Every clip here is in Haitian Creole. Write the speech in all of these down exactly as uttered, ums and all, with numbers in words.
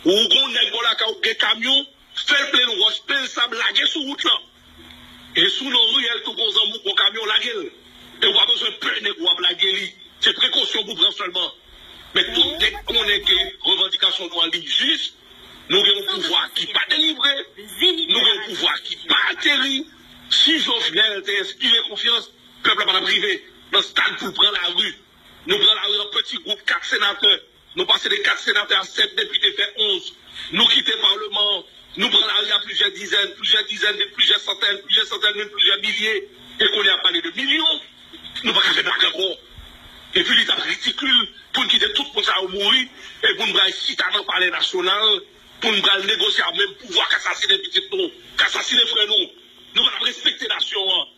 Ou gon nèg bò lakay ou gen kamyon, fè l plen wòch, plen sab, lage sou wout lan. E sou non riyèl tou gon zanmi w gon kamyon, lage l. E w pa bezwen pè nèg w ap lage li. Se prekosyon pou pran sèlman. Men tout nèg konnen ke revandikasyon nou an li jis, nou gen yon pouvwa ki pa delivre, nou gen yon pouvwa ki pa ateri. Si Jovenel te enspire konfyans, pèp la pa t ap rive nan stad pou l pran lari. Nou pran lari an peti gwoup, kat senatè. Nou pase de kat senatè a sèt depite, fè onz. Nou kite palman an. Nou pran lari a plizyè dizèn, plizyè dizèn vin plizyè santèn, plizyè santèn vin plizyè milye. E kounye a ap pale de milyon. Nou pa ka fè blag ankò. Epi li t ap ridikil pou n kite tout moun sa yo mouri e pou n pral chita nan Palè Nasyonal pou n pral negosye ak menm pouvwa k asasinen pitit nou, k asasinen frè nou. Nou pa t ap respekte nasyon an.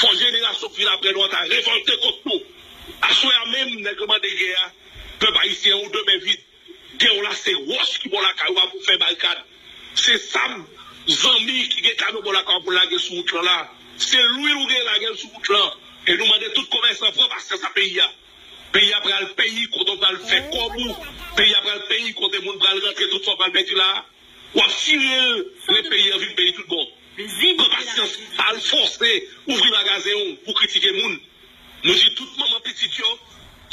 Fò jenerasyon k vin apre nou an ta revòlte kont nou. Aswè a menm, nèg yo mande gè a, pèp ayisyen ou de men vid. Gè w la se wòch ki bò lakay ou a pou fè barikad. Se sab, zanmi ki gen kamyon bò lakay ou pou lage sou wout lan la. Se lwil ou gen, lage l sou wout lan. E nou mande tout komèsan pran pasyans ak peyi a. Peyi a pral peyi kote w pral fè kòb ou. Peyi a pral peyi kote moun pral rantre tout sa w pral pèdi la. W ap tire l, lè peyi an vin peyi tout bon. Pran pasyans, pa al fòse ouvri magazen w pou kritike moun. Nou di tout manman pitit yo,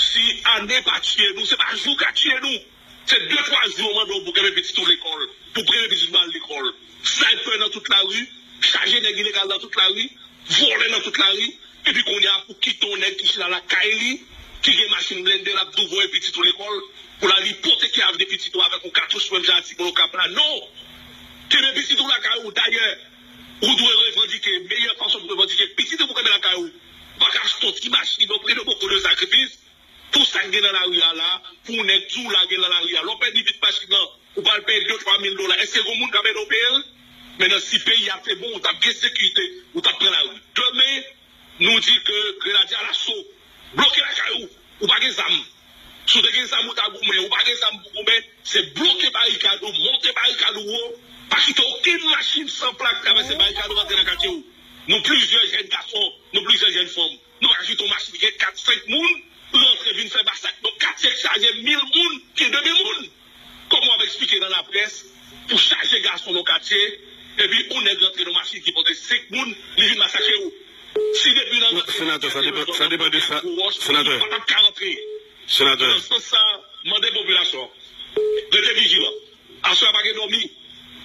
si ane pa tiye nou, se pa jou k ap tiye nou. Se de twa jou yo mande w pou kenbe pitit ou lekòl, pou kenbe pitit ou al lekòl. Sniper nan tout lari, chaje nèg ilegal nan tout lari, vòlè nan tout lari, epi kounye a pou kite yon nèg ki chita lakay li, ki gen machin blende, l ap di w voye pitit ou lekòl, pou l al ipoteke avni pitit ou avèk yon katouch menm jan a timoun Okap la. Non! Kenbe pitit ou lakay ou. Dayè, ou dwe revandike. Meyè fason pou revandike, pitit ou pou kenbe lakay ou. Ou pa ka achte yon ti machin, ou prete bokou de sakrifis pou sa k gen nan lari a la, pou yon nèg di w lage l nan lari a. Lè w pèdi vit machin nan, ou pral peye de twa mil dola. Èske gon moun k ap ede w peye l? Mentnan, si peyi a te bon, ou t ap gen sekirite, ou t ap pran lari. Demen, nou di ke Grenadye Alaso bloke lakay ou. Ou pa gen zam. Si w te gen zam, ou ta goumen. Ou pa gen zam pou goumen, se bloke barikad ou, monte barikad ou wo. Pa kite okenn machin san plak travèse barikad ou rantre nan katye w. Nou plizyè jèn gason, nou plizyè jèn fanm. Nou pa ka kite yon machin ki gen kat, senk moun rantre vin fè masak nan katye k chaje mil moun, ki de mil moun. Kòman w ap eksplike nan laprès pou chaje gason nan katye, epi yon nèg rantre nan machin ki pote senk moun, li vin masakre w? Si depi nan... Non, senatè, sa depann, sa depann de sa, senatè. Ou pa t ap ka rantre. Senatè. Nan sans sa, mande popilasyon an, rete vijilan. Aswè a pa gen dòmi.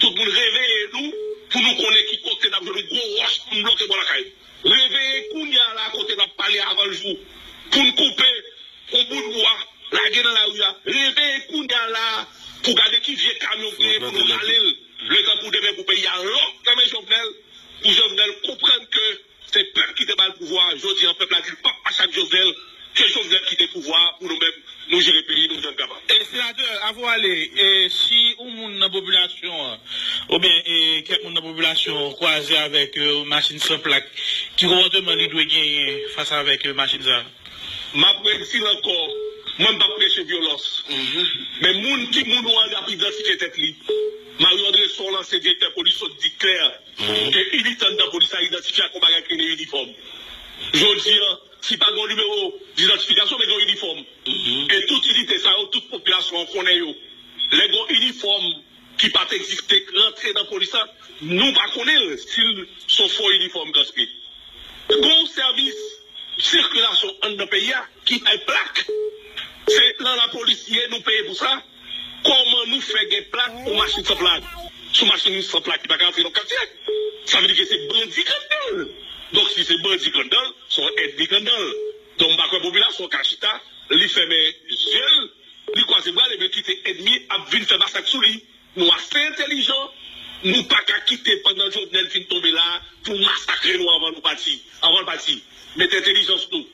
Tout moun reveye nou pou nou konnen ki kote n ap jwenn yon gwo wòch pou n bloke bò lakay nou. Reveye kounye a la kote n ap pale avan l jou. Pou n koupe yon bout bwa, lage nan lari a. Reveye kounye a la pou gade ki vye kamyon k genyen pou nou rale l. Letan pou demen pou peyi a lòk nan men Jovenel, pou Jovenel konprann ke se pèp ki te ba l pouvwa a. Jodi a, pèp la di l p ap mache ak Jovenel, ke Jovenel kite pouvwa a pou nou menm, nou jere peyi nou jan n kapab. E senatè, avan w ale, e si yon moun nan popilasyon an, oubyen e kèk moun nan popilasyon an kwaze avèk e, machin san plak, ki konpòteman li dwe genyen fas avèk e, machin sa a? M ap redi l ankò, mwen m p ap preche vyolans. Men moun ki moun ou an, l ap idantifye tèt li. Mario André Sor, ansyen direktè polis, sot di klè ke inite anndan polis la idantifye ak yon bagay ki rele inifòm. Jodi a, si pa gen yon nimewo didantifikasyon, men gen yon inifòm. E tout inite sa yo, tout popilasyon an konnen yo. Lè gen yon inifòm ki pa t egziste k rantre nan polis la, nou pa konnen l, si l se yon fo inifòm gaspiye. Gon sèvis sikilasyon anndan peyi a ki bay plak. Se nan lapolis li ye, nou peye pou sa. Kòman nou fè gen plak pou machin san plak? Sou machin san plak ki pa ka antre nan katye. Sa vle di ke se bandi k anndan l. Donk, si se bandi k anndan l, se yon ènmi k anndan l. Donk, m pa kwè popilasyon ka chita, li fèmen je l, li kwaze bra l, epi l kite ènmi ap vin fè masak sou li. Nou ase entèlijan, nou pa ka kite pandan Jovenel fin tonbe la pou masakre nou anvan nou pati, anvan l pati. Mete entèlijans nou,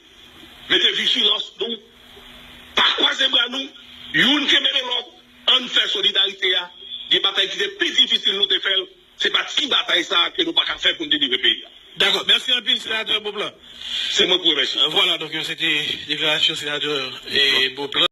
mete vijilans nou, pa kwaze bra nou, youn kenbe men lòt, ann fè solidarite a. Gen batay ki te pi difisil nou te fè l, se pa ti batay sa a ke nou pa ka fè pou n delivre peyi a. Dakò, mèsi anpil, senatè Beauplan. Se mwen pou remèsye. Vwala, donk, se te deklarasyon senatè e Beauplan.